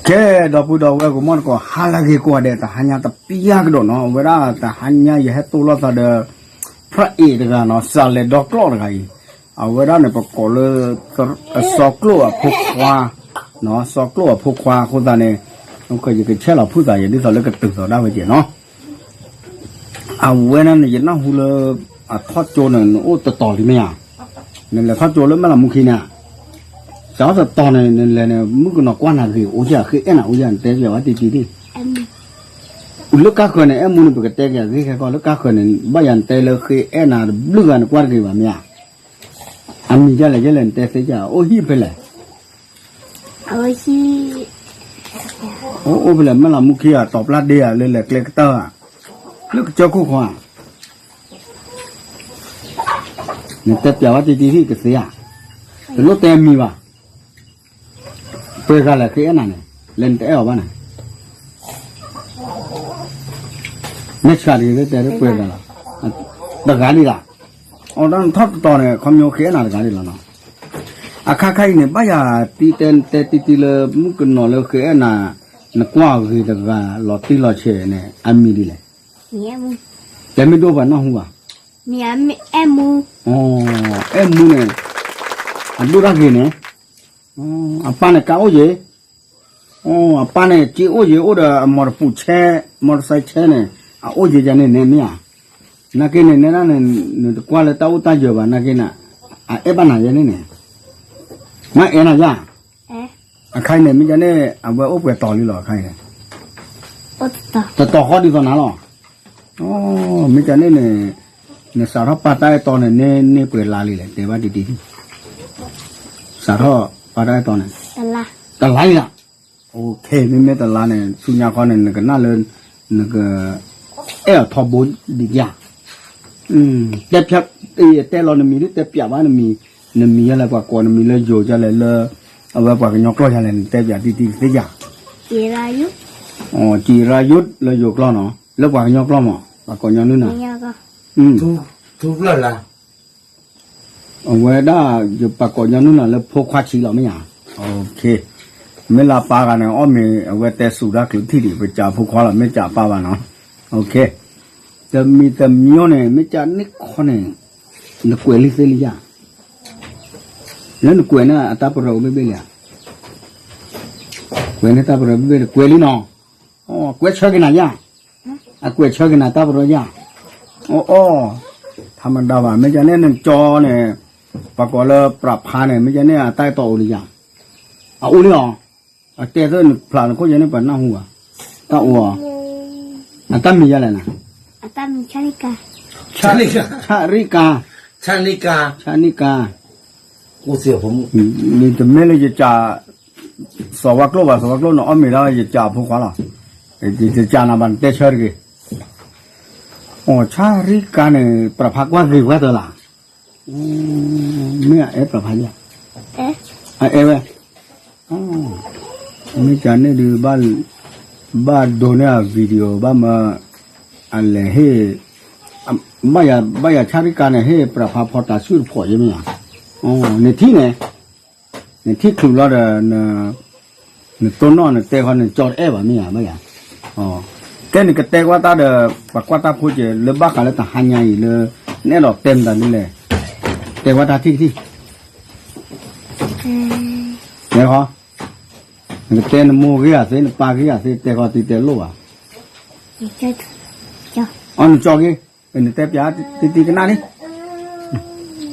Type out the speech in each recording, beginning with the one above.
ကဲ, ဒီပုၢ်ဒီဝဲၢ်ကမီၢ်တကိး ဟါလၢအဂ့ၤကိးဂၤဒဲး, တဟါညါတပျၢ်ကဒီးနီၤ, အဝဲဒၣ်တဟါညါယဟဲတိၢ်လိာ်သးဒီး ဖရဲၣ်အ့ၣ်တဂၤနီၤ, စးလဲၤဒီကျီၢ်တဂၤအံၤ, အဝဲဒၣ်န့ၣ် ပကိးလၢ စီၤကျိၣ်အဖိခွါ, စီၤကျိၣ်အဖိခွါအဃိသတးန့ၣ်, ယကဆဲးလီၤဖုၣ်သးယဲ ဒ်သိးလၢကတုၤသိးဒၣ်ဝဲကဲနီၤ. အဝဲဒၣ်န့ၣ် ယနၢ်ဟူလၢ အထီၣ်ကၠိန့ၣ် နအိၣ်တတီၤလံမ့ၢ်ဧါ, နလဲၤထီၣ်ကၠိလၢမဲၢ်လးမူခံန့ၣ်, စးထီၣ်တတီၤန့ၣ် နလဲၤန့ၣ် မုၣ်ကနီၤကွၢ်နၤဂ့ၤအိၣ်ဧါ, ဃ့အဲၣ်နၤအိၣ်ဧါ, နတဲပျးဝဲတံတံတံၢ်, လၢကါဃၢၤန့ၣ် အဲၣ်မူန့ၣ် ပကတဲက့ၤအဂ့ၢ်ခဲကီၢ်, လၢကါဃၢၤန့ၣ် ဘၣ်ယၤနတဲလၢဃ့အဲၣ်နၤတဘျုးဂၤ နကွၢ်တဂ့ၤဘၣ်မ့ၢ်ဧါ, အမံၤဒ်လဲၣ်ဒ်လဲၣ် နတဲသ့ဧါ, အိၣ်ဟံၣ်ဖဲလဲၣ် အိၣ်ဖဲလဲၣ်, မဲၢ်လးမူခံဧါ, တီၤပျၢ်ဒ့ဧါ, လၢလဲၤကျဲကတၢၢ်ဧါ, လၢကစၢၢ်ခိၣ်ခီဧါ, နတဲပျးဝဲတံတံတံၢ်ကသ့ဧါ, တလိၣ်တဲအမံၤဘၣ်, ပှဲၤဂၤလဲၣ် ဃ့အဲၣ်နၤန့ၣ်, လဲၤနတအဲၣ်အီၤဘၣ်န့ၣ် မ့ၢ်ဆှးတဂ့ၤ တဲပှဲၤဂၤလီၤ, တဂၤဒ်လီၤ, အီၤဒၣ်နထီၣ်တတီၤန့ၣ် ခီဖျိဃ့အဲၣ်နၤတဂၤဒ်လီၤနီၤ. အခါခါအံၤန့ၣ် ဘၣ်ယၤတံတဲတဲတံတံလၢ မုၣ်ကနီၤလၢဃ့အဲၣ်နၤ, နကွၢ်အဂ့ၤတဂၤ လီၤတံၢ်လီၤဆဲးန့ၣ် အမံၤဒ်လဲၣ်, တဲမ့ၢ်ဒိၣ်ပှၤနၢ်ဟူဘၣ်, အဲၣ်မူန့ၣ်, အဒိၣ်တၢ်ဂ့ၤန့ၣ်, အပၢ်န့ၣ်ကါအိၣ်ယ့ၤ အပၢ်န့ၣ် က့အိၣ်ယ့ၤ အိၣ်ဒီးအမီတပူၤဆဲ, မီတစဲးဆဲန့ၣ်, အအိၣ်ယ့ၤယၤန့ၣ် နဲမ့ၢ်ဧါ, နာ်က့န့ၣ် နဲဒၣ်န့ၣ် နတကွၢ်လၢတၢ်အိၣ်တၢ်ယၢၤဘၣ် နာ်က့န့ၣ်, အအဲၣ်ဘၣ်နၤယဲန့ၣ်န့ၣ်, မ့ၢ်အဲၣ်နၤယၤ, အခါအံၤန့ၣ် မ့ၢ်ယၤန့ၣ် အဝဲအိၣ်ပှဲၤတီၤလံလီၤ အခါအံၤန့ၣ်, တတီၤဃီဒ်သိးနၤလီၤ, မ့ၢ်ယၤန့ၣ်န့ၣ်, နစးထီၣ်ပာ်တၢ်အဲၣ်တီန့ၣ် န့ၢ်ပှဲၤလါလံလဲၣ် တဲဘၣ်တံတံ, စးထီၣ်ပာ်တၢ်အဲၣ်တီန့ၣ်, တလါလံလီၤ, မ့မ့ၢ်တလါန့ၣ် ဆူညါခီန့ၣ် နကနၣ်လၢ နက အဲၣ်အီၤထီဘိဒံးဧါ, တဲဖျါ, တဲလီၤနမံၤဒ် တဲပျးဘၣ်နမံၤ, နမံၤယဲလဲၣ် ပှၤကိးနမံၤလၢယိၤယဲလဲၣ်လၢ, အဝဲပှၤကညီကျိာ်ယဲလဲၣ် နတဲပျးတံတံကသ့ဧါ, ကံရၤယိၣ်လၢယိၤကျိာ်နီၤ လၢပှၤကညီကျိာ်မး ပှၤကိးညီနုၢ်နၤ, ထူကျၢၢ်လၢ အဝဲဒၣ် ပှၤကိးညီနုၢ်နၤလၢဖိခွါဆံးလီၤမ့ၢ်ဧါ, မ့ၢ်လၢပၢ်ဂၤန့ၣ် အီၣ်မ့ၤ အဝဲတဲစူၤဒၣ်ကျုးထံၣ်ဒံး ပစံးဖိခွါလီၤ မ့ၢ်စံးပၢ်ဘၣ်နီၤ, တမံၤတမံၤန့ၣ် မ့ၢ်ကန့ၢ်ခီန့ၣ် နကွဲးလံသ့လံယၤ, လၢနကွဲးန့ၣ် အတၢ်ပရၢအိၣ်ဘ့ၣ်ဘ့ၣ်လံဧါ, ကွဲးန့ၣ်တၢ်ပရၢဘ့ၣ်ဘ့ၣ် ကွဲးလံနီၤ, ကွဲးဆၢက့ၤနၤယၤ, အကွဲးဆၢက့ၤနၤတၢ်ပရၢယၤ, အိၣ်အိၣ်, ထါမဒါဘၣ် မ့ၢ်ကန့ၣ်နကၠီန့ၣ်, ပှၤကိးလၢပြးဖါန့ၣ် မ့ၢ်ကန့ၣ် အတၢ်အဲၣ်တီအိၣ်လံယၤ, အအိၣ်လံလီၤ, အတဲသ့ၣ်နဖျးနခိၣ်ယဲန့ၣ် ပှၤနၢ်ဟူဘၣ်, တၢ်အိၣ်, အတၢ်မံၤယၤလဲၣ်နၤ, ဆၣ်ရံကါ, ဆၣ်ရံကါ, မ့တမ့ၢ်လၢယစံး စီၤဝါကျိၣ်ဘၣ် စီၤဝါကျိၣ်န့ၣ် အီၣ်မ့ၤဒၣ်ယစံးဖိခွါလီၤ, ယစံးနၤဘၣ် နတဲဆၢတဂ့ၤ, အိၣ် ဆၣ်ရံကါန့ၣ် ပြးဖါကွၢ်ဂ့ၤဝဲတၢ်လီၤ, မ့ၢ်အအဲၣ်ပြးဖါယၤ, အအဲၣ်ဝဲ, မ့ၢ်ကန့ၣ်ဒုး ဘၣ်ဒိးန့ၢ်အ video ဘၣ်မၢ, အလဲၤဟ့ၣ်, ဘၣ်ယၤဆၣ်ရံကါန့ၣ် ဟ့ၣ်ပြးဖါဖီတၤဆှုၣ်တဖိးယဲမ့ၢ်ဧါ, နထံၣ်န့ၣ်, နထံၣ်ချုးလီၤဒီး နတိၢ်နီၣ်နတဲဃီ နကၠီတအဲၣ်ဘၣ်မ့ၢ်ဧါ, ဘၣ်ယၤ, ကဲနကတဲကွၢ်တၢ်ဒီး ပှၤကွၢ်တၢ်ဖိကဲ လၢဘၣ်ဃးလၢတဟါညါအံၤလၢ နအဲၣ်ဒိးတဲမတၤဒ်လဲၣ်, တဲကွၢ်တၢ်ထံၣ်ကထံၣ်, တဲဃီ, နကတဲနမိၢ်ဂ့ၤဂၤသ့ နပၢ်ဂ့ၤဂၤသ့ တဲဃီတံၤတဲလိၣ်ဘၣ်, အီ နကၠီက့ၤ, နတဲပျးတံၤတံၤကနၣ်လံ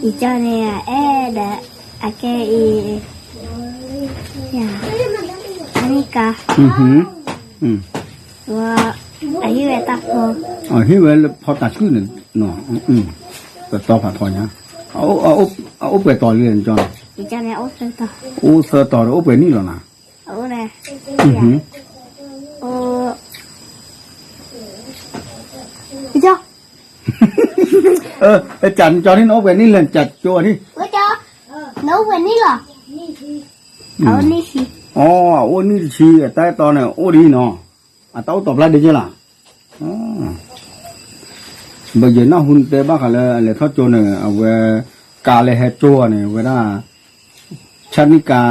ယကၠီန့ၣ် အဲၣ်ဒိး အကဲအံၤ အမ့ၢ်ကါ အဟံၣ်ဝဲတၢ်ဖိ အဟံၣ်ဝဲလၢဖီတၤဆှုၣ်န့ၣ် တတီဖးထီညါ အအိၣ်ပှဲၤတီၤလံ နကၠီန့ၣ် ယကၠီန့ၣ်အိၣ်သၢတီၤ အိၣ်သၢတီၤဒီးအိၣ်ပှဲၤနံၣ်လီၤနၤ အအိၣ်န့ၣ် အိၣ် ယကၠီ နကၠီန့ၣ် နအိၣ်ပှဲၤနံၣ်လဲၣ် နကၠီ နအိၣ်ပှဲၤနံၣ်လီၤ အအိၣ်နံၣ်ဆံ အအိၣ်နံၣ်တဆံ အတၢ်အဲၣ်တီန့ၣ် အိၣ်ဒ်နီၤ အတၢ်အိၣ်တီၤဖျါဒ့ကဲလီၤ ဘၣ်ယဲၢ်နၢ်ဟူနတဲဘၣ်ဃးလၢအလဲၤထီၣ်ကၠိန့ၣ် အဝဲ ကါလၢဟဲကၠိအီၤန့ၣ် အဝဲဒၣ် ဆၣ်နံၣ်ကါ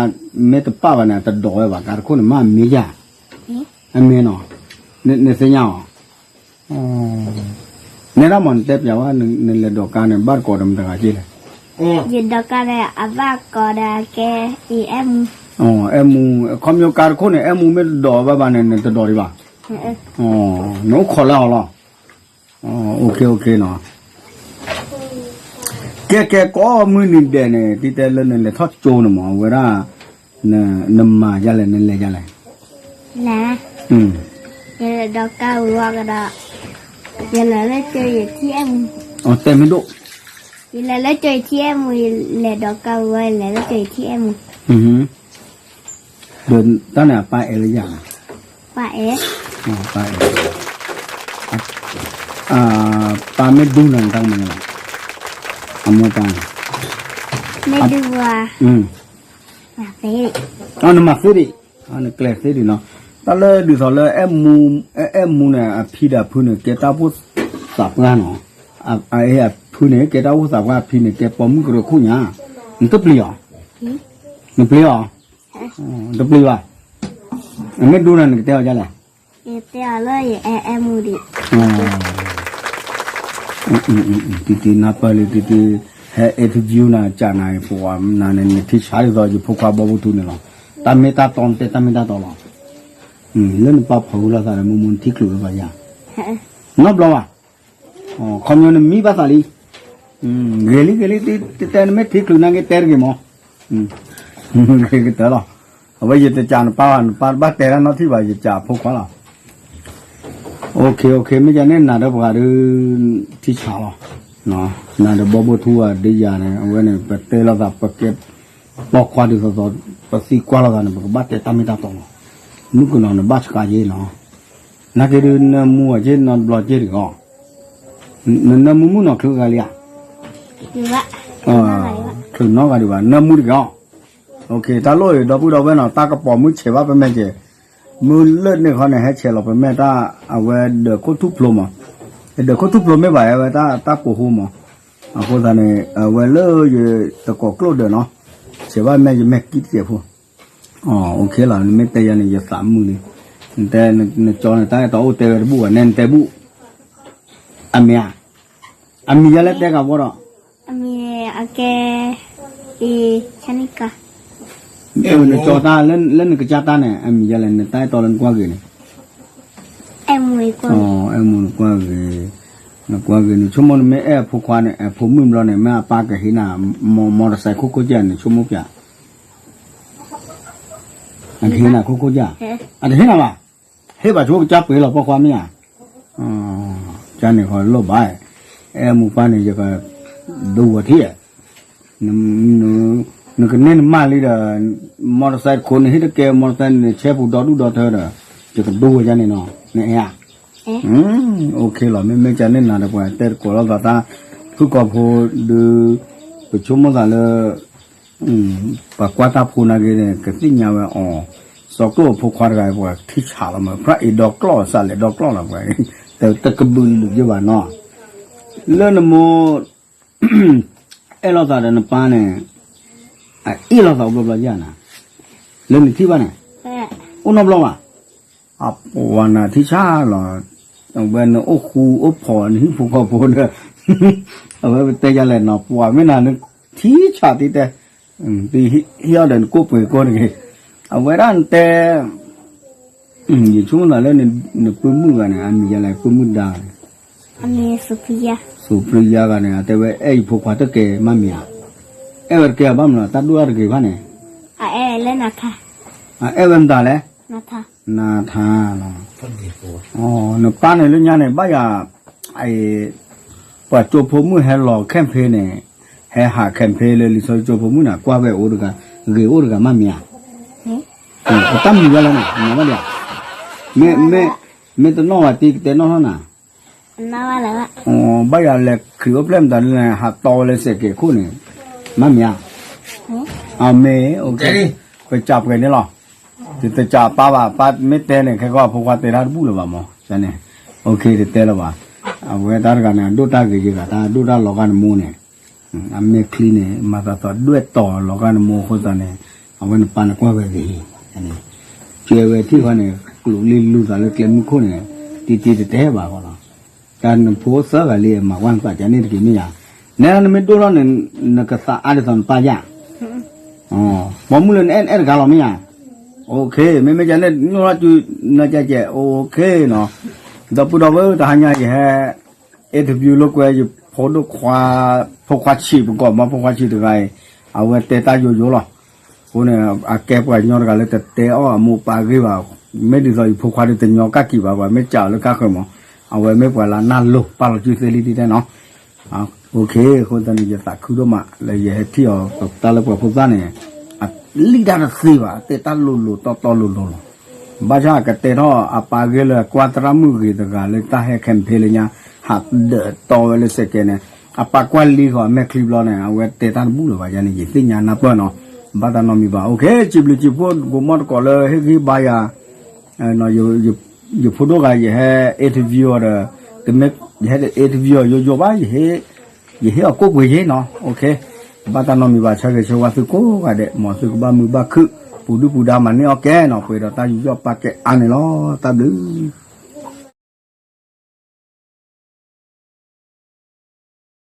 မ့ၢ်တပာ်ဘၣ်န့ၣ် အတဒိးဝဲဘၣ် ကါတခိၣ်န့ၣ် မ့ၢ်အမ့ၢ်ယၤ, အမ့ၢ်နီၤ, နသ့ၣ်ညါအီၤ, နဲဒၣ်မ့ၢ်နတဲပျးဝဲ နလဲၤဒိးကါန့ၣ် ဘၣ်တကိးဒီးမတဂၤက့လဲၣ်, ယဒိးကါဒီးအဘၣ်ကိးဒီးကဲအံၤအဲၣ်မူ, အဲၣ်မူ, ခီပညီကါတခိၣ်န့ၣ် အဲၣ်မူမ့ၢ်တဒိးဘၣ်ဘၣ်န့ၣ် နတဒိးဒံးဘၣ်, နအိၣ်ခိးလၢအီၤလီၤ, အိၣ်ခ့အိၣ်ခ့နီၤ ကဲကဲ ကိးမုၢ်နံၤဒဲးန့ၣ် တံၤတဲလၢနလဲၤထီၣ်ကၠိန့ၣ်မး အဝဲဒၣ် နမၤဒ်လဲၣ် နလဲၤဒ်လဲၣ်, လဲၤ, ယလဲၤဒီးကါဝီကဒီး, ယလဲၤလၢကၠိယထံၣ်အဲၣ်မူ, တဲမ့ၢ်ဒိၣ်, ယလဲၤလၢကၠိယထံၣ်အဲၣ်မူ, ယလဲၤဒီးကါဝီ ယလဲၤလၢကၠိယထံၣ်အဲၣ်မူ ဒီးတၢ်န့ၣ်အပၢ်အဲၣ်လၢယၤ, ပၢ်အဲၣ်, ပၢ်အဲၣ်, ပၢ်မ့ၢ်ဒူနၤန့ၣ်တၢ်ကမၤန့ၣ်လီၤ, အမိၢ်ပၢ်န့ၣ်, မ့ၢ်ဒူဝဲ, နမၤသ့ဒံး, နကျဲၤသ့ဒံးနီၤ, တၢ်လၢဒ်သိးလၢ အဲၣ်မူန့ၣ် အဖံဒီးအဖုန့ၣ် ကဲတၢ်အိၣ်ဖှိၣ်သးပှၢ်နီၤ, အဖုန့ၣ် ကဲတၢ်အိၣ်ဖှိၣ်သးပှၢ် အဖံန့ၣ် ကဲပိာ်မုၣ်ကရၢခိၣ်ညါ, နတပျံၤအီၤ, နပျံၤအီၤ, နပျံၤအီၤ, အမ့ၢ်ဒိနၤန့ၣ်ကတဲအီၤဒ်လဲၣ် ယတဲအီၤလၢယအဲၣ်အဲၣ်မူဒံး, တံၤတံၤနၢ်ပၢၢ်လံ တံၤတံၤ, ဟဲ interview နၤ ကးနၤ ပှၤနၤန့ၣ် နထံၣ်ဆါဒ်သိးယဖိခွါဘီဖိထူန့ၣ်လီၤ, တၢ်မ့ၢ်တၢ်တီ နတဲတၢ်မ့ၢ်တၢ်တီလီၤ, လၢနပာ်ဖီၣ်ဝံၤလိာ်သးဒီး မိၢ်မိၢ်နထံၣ်ချုးလၢပှၤယၤ, နီတဘျီဘၣ်, ခီပညီနမံဘၣ်သးလံ, ဂ့ၤလံဂ့ၤလံ, တတဲနမ့ၢ်ထံၣ်ချုးနာ်က့တဲတဂ့ၤမး, ဂ့ၤကတၢၢ်လီၤ, အဝဲယတကးနပၢ်ဘၣ် နပၢ်တဘၣ်တဲတၢ်နီတထံၣ်ဘၣ် ယကးအဖိခွါလီၤ, အိၣ်ခ့အိၣ်ခ့ မ့ၢ်ကန့ၣ်နၤဒီးပှၤဒီး ထံဆးလီၤ, နၤဒီးဘီဘိၣ်ထူဧါ ဒ်ယၤန့ၣ် အဝဲန့ၣ် ပတဲလိာ်သး ပကဲ ပိာ်ခွါဒ်သိးသိး ပသံကွၢ်လိာ်သးန့ၣ် ပကဘၣ်တဲတၢ်မ့ၢ်တၢ်တီလီၤ, မုၣ်ကနီၤနဘၣ်ဆှးက့နီၤ, နာ်က့ဒုးနၢမူအီၤက့နီတဘျီက့တဂ့ၤ, နနၢမူမုၣ်နီၤချုးဂၤလံဧါ, ချုးနီဂၤဒံးဘၣ် နၢမူတဂ့ၤအီၤ, တၢ်လိၣ်အံၤ ဒီပုၢ်ဒီဝဲၢ်နီၤ တၢ်ကပီၤမုၢ်ဆဲးဘၣ်ပမဲာ်ကဲ, မုၢ်လၢန့ၣ်ခီန့ၣ် ဟဲဆဲးလီၤပမဲာ်တၢ် အဝဲဒၢးခိၣ်ထူၣ်ဖျိမး, ဒၢးခိၣ်ထူၣ်ဖျိမ့ၢ်ဘၣ် အဝဲတၢ်ကိးဟိမး, အဃိသတးန့ၣ် အဝဲလၢယတကိးကျိၣ်ဒၢးနီၤ, ဆဲးဘၣ်မဲာ်ယမဲာ်ကံၣ်တစဲးဖိ, အိၣ်ခ့လီၤ နမ့ၢ်တဲယၤန့ၣ် ယသးမုာ်လံ, နတဲနကၠီန့ၣ် တၢ်အဲၣ်တီအိၣ်တဲဝဲတဘူၣ်ဘၣ် နဲနတဲဘူၣ်, အမ့ၢ်ဧါ, အမံၤယဲလၢတဲကးဝီဒီး, အမံၤအကဲ, အံၤ, နကၠီတၢ်လၢနကစၢ်တၢ်န့ၣ် အမံၤယဲလဲၣ် နတၢ်အဲၣ်တီလၢနကွၢ်ဂ့ၤန့ၣ်, အဲၣ်မူနကွၢ်ဂ့ၤ, နကွၢ်ဂ့ၤ နဆိကမိၣ်နမ့ၢ်အဲၣ်အဖိခွါန့ၣ် အဖိမုၣ်ဘျီန့ၣ် မ့ၢ်အပၢ်ကဟ့ၣ်နၤ မီၢ်တစဲးခိၣ်ခိၣ်ကဲန့ၣ် ဆိကမိၣ်ပျး, အကဟ့ၣ်နၤခိၣ်ခိၣ်ကဲ, အတဟ့ၣ်နၤဘၣ်, ဟ့ၣ်ဘၣ်ဆိကစၢ်ပှ့ၤလီၤပိာ်ခွါမ့ၢ်ဧါ, ကန့ၣ်ဃီလိၣ်ဘၣ်, အဲၣ်မူပၢ်န့ၣ် ယကဒိဝဲထံၣ်, နကန့ၢ်နမၢ်လံဒီး, မီၢ်တစဲးတခိၣ်န့ၣ် ဟ့ၣ်တကဲ မီၢ်တစဲးန့ၣ် ဆဲပူၤဒီဒူၣ်ဒီထၢဒီး, ယကဒိဝဲဒ်န့ၣ်နီၤ နအဲၣ်ဧါ, အိၣ်ခ့လီၤ မ့မ့ၢ်ကန့ၢ်နၤဒီးပှၤတဲတကိးလိာ်သးတၢ်, ဖုၣ်ကိာ်ဖိဒုး, ပဆိကမိၣ်သးလၢ ပှၤကွၢ်တၢ်ဖိနာ်က့န့ၣ် ကသ့ၣ်ညါဝဲအီၤ, စီၤကျိၣ်အဖိခွါတဂၤ ပှၤထံဆးလီၤမး ဖျၢၣ်အ့ဒီကျီၢ်စးလဲၣ်ဒီကျီၢ်လီၤပှၤ, တကဘုးလုာ်ယဘၣ်နီၤ, လၢနမိၢ် အဲၣ်လိာ်သးဒီးနပၢ်န့ၣ်, အအ့ၣ်လိာ်သးအိၣ်ဘျီဘျီယၤနၤ, လၢနထံၣ်ဘၣ်န့ၣ်, အိၣ်နီတဘျီဘၣ်, အပှၤနၤထံဆးလီၤ, အဝဲနအိၣ်ဃူအိၣ်ဖိးနဟံၣ်ဖိဃီဖိဒီး, အဝဲပတဲယၤလဲၣ်နီၤ ပှၤမ့ၢ်နၤနထံဆးတံၢ်တဲ, ဟံၣ်အီၤဒီးနကိၣ်ပှ့ၤကိၣ်တဂ့ၤ, အဝဲဒၣ်နတဲ ယဆိကမိၣ်သးလၢနပုၢ်မုၣ်ဂၤန့ၣ် အမံၤယဲလဲၣ် ပုၢ်မုၣ်ဒါန့ၣ်, စူးပြံယါဂၤန့ၣ် အတဲဝဲအဲၣ်ယဖိခွါတကဲမးမံၤဧါ, အဲၣ်ဝဲတကဲဘၣ်မနုၤ တၢ်ဒိၣ်တၢ်တဂ့ၤဘၣ်န့ၣ်, အအဲၣ်ဝဲမတၤလဲၣ်, နထါလီၤ, နပၢ်န့ၣ်လၢညါန့ၣ် ဘၣ်ယၤ ပှၤကၠိဖိမုၣ်ဟဲလီၤ campaign န့ၣ်, ဟဲဟး campaign လၢလံာ်စီဆှံကၠိဖိမုၣ်န့ၣ် ကွၢ်ဝဲအိၣ်တဂၤ, ဂ့ၤအိၣ်တဂၤမးမံၤဧါ, ပတၢ်မံၤဝဲလဲၣ်န့ၣ်, မ့ၢ်တနီၣ်ဝဲတံၤကတဲနီၣ်ထီၣ်နၤ, ဘၣ်ယၤလဲၤခရံာ်အိၣ်ဖျဲၣ်မတၤလဲၣ် ဟးတီဝဲလၢစဲးကဲးခိၣ်န့ၣ်, မးမံၤဧါ, အမ့ၢ်, ပကးပှဲၤန့ၣ်လီၤ, ယတကးပၢ်ဘၣ် ပၢ်မ့ၢ်တဲန့ၣ် ခဲကီၢ်ဖိခွါတဲတၢ်တဘူၣ်လၢၤဘၣ်မး, န့ၣ်, တတဲလၢၤဘၣ်, အဝဲတၢ်တဂၤန့ၣ် အဒိၣ်တၢ်ဂ့ၤယဂၤ တၢ်ဒိၣ်တၢ်လီၤဂာ်နမိၢ်န့ၣ်, အမဲာ်ချံန့ၣ် မၤသးသီၣ်ဒွဲၣ်တီၤလီၤဂာ်နမိၢ်အဃိသတးန့ၣ် အဝဲနပၢ်န့ၣ်ကွၢ်ဝဲဂ့ၤ, ကဲဝဲထံၣ်ဃီန့ၣ် ကျိးလံလူၤသးလၢကျဲမုၢ်ခိၣ်န့ၣ် တံတံတတဲဘၣ်ဃီလီၤ. တၢ်နဖိသၢဂၤလံ မၤကွၢ်နသးကန့ၣ်တက့ၢ်မ့ၢ်ယါ, နဲနမ့ၢ်ဒိၣ်ထီၣ်န့ၣ် နကသးအါဒ်သိးနပၢ်ယါ, ဘီမုၢ်လၢနအဲၣ်အဲၣ်တဂၤလီၤမ့ၢ်ယါ, မ့မ့ၢ်ယါန့ၣ် ညိၣ်ထီၣ်စု နကဲကဲ OK နီၤ, ဒီပုၢ်ဒီဝဲၢ်တဟါညါယဟဲ interview လၢကွဲ ယဖိဒိၣ်ခွါ ဖိခွါဆံးပကီၢ်မး ဖိခွါဆံးတဂၤအံၤ အဝဲတဲတၢ်ယိယိလီၤ. အဃိန့ၣ် အကဲပှၤကညီတဂၤလၢတတဲအီၣ်အမိၢ်ပၢ်ဂ့ၢ်ဘၣ်, မ့ၢ်ဒ်သိးယဖိခွါဒ်တညီကၢ်ကံၣ်ဘၣ် ပှၤမ့ၢ်စးအီၤလၢကါဃၢၤမး, အဝဲမ့ၢ်ပှၤလၢနၢ်လိၤပာ်လီၤစုသ့လံဒ်တဲနီၤ. အဃိသတးန့ၣ် ယသးခုဒိၣ်မးလၢယဟဲထံၣ်အီၤ တၢ်လၢပှၤဖိသၣ်န့ၣ် အလံၣ်တၢ်တသ့ဘၣ် တဲတၢ်လိၤလိၤတီတီလိၤလိၤလီၤ. ဘၣ်ဆၣ်အကတဲထီၣ်အပၢ်ဂ့ၢ်လၢကွၢ်သရၣ်မုၣ်ဂ့ၤတဂၤလၢတၢ်ဟဲ campaign လၢညါ ဟးဒၢးတီဝဲလၢစဲးကဲးန့ၣ် အပၢ်ကွၢ်လံဃီအမဲာ်ချံဘျီန့ၣ် အဝဲတဲတၢ်တဘူၣ်လၢၤဘၣ်ယါန့ၣ် ယသ့ၣ်ညါနၢ်ပၢၢ်နီၤ. ဘၣ်တၢ်နီတမံၤဘၣ် OK စံးဘျုးစံးဖှိၣ် ကိးမီၢ်တကိးလၢဟ့ၣ်ဂံၢ်ဘါယၤ ယဖိဒိၣ်ဂၤ ယဟဲ interview အီၤဒီး တမ့ၢ်ယဟဲ interview အီၤယိယိဘၣ်, ယဟ့ၣ်အီၤကိၣ်ပှ့ၤယ့နီၤ. OK ဘၣ်တၢ်နီတမံၤဘၣ် ဆၢဂ့ၤဆၢဝါသုကိးဂၤဒဲး မ်သုကဘၣ်မုာ်ဘၣ်ခုၣ် ပူၤဒုၣ်ပူၤဒါမၤန့ၢ်အီၣ်ကဲနီၤ ပှဲၤဒီးတၢ်ယူးယီၣ်ပာ်ကဲအါန့ၣ်လီၤ. တၢ်ဘျုး